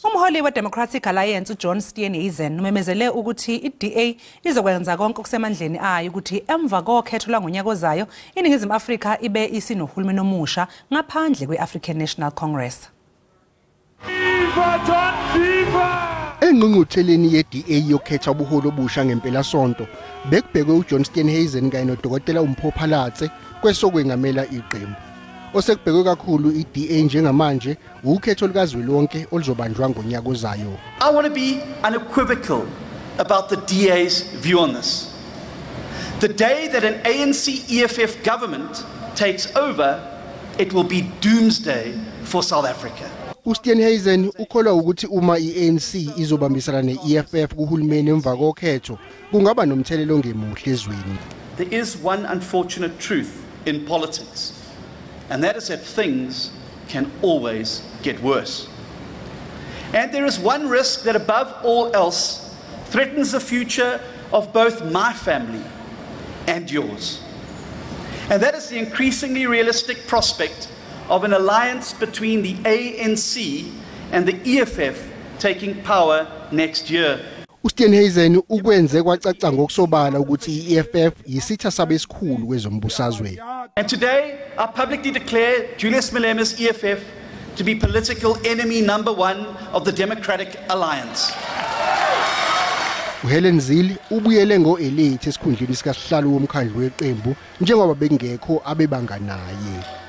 Umholi we-Democratic Alliance uJohn Steenhuisen umemezele ukuthi i-DA izokwenza konke okusemandleni ayo ukuthi emva kokhetho lwangonyaka ozayo iNingizimu Afrika ibe isinohulumeni omusha ngaphandle kwe-African National Congress. Viva John, viva! Engqungqutheleni ye-DA yokhetha ubuholi obusha ngempelasonto bekubhekwe uJohn Steenhuisen kanye nodokotela uMpho Phalatse kwesokwengamela iqembu. Osekubhekwe kakhulu i-DA njengamanje ukhetho likazwelonke oluzobanjwa ngonyaka ozayo. I want to be unequivocal about the DA's view on this. The day that an ANC EFF government takes over, it will be doomsday for South Africa. USteenhuisen ukholwa ukuthi uma i-ANC izobambisana ne-EFF kuhulumeni emva kokhetho kungaba nomthelelo ongemuhle ezweni. There is one unfortunate truth in politics, and that is that things can always get worse. And there is one risk that above all else threatens the future of both my family and yours. And that is the increasingly realistic prospect of an alliance between the ANC and the EFF taking power next year. USteenhuisen ukwenze kwacaca ngokusobala ukuthi i-EFF yisitha sabe esikhulu kwezombusazwe. And today I publicly declare Julius Malema's EFF to be political enemy number one of the Democratic Alliance. uHelen Zille ubuyele ngo-elate esikhundleni sikasihlalo womkhandlu weqembu njengoba bekungekho abebanga naye.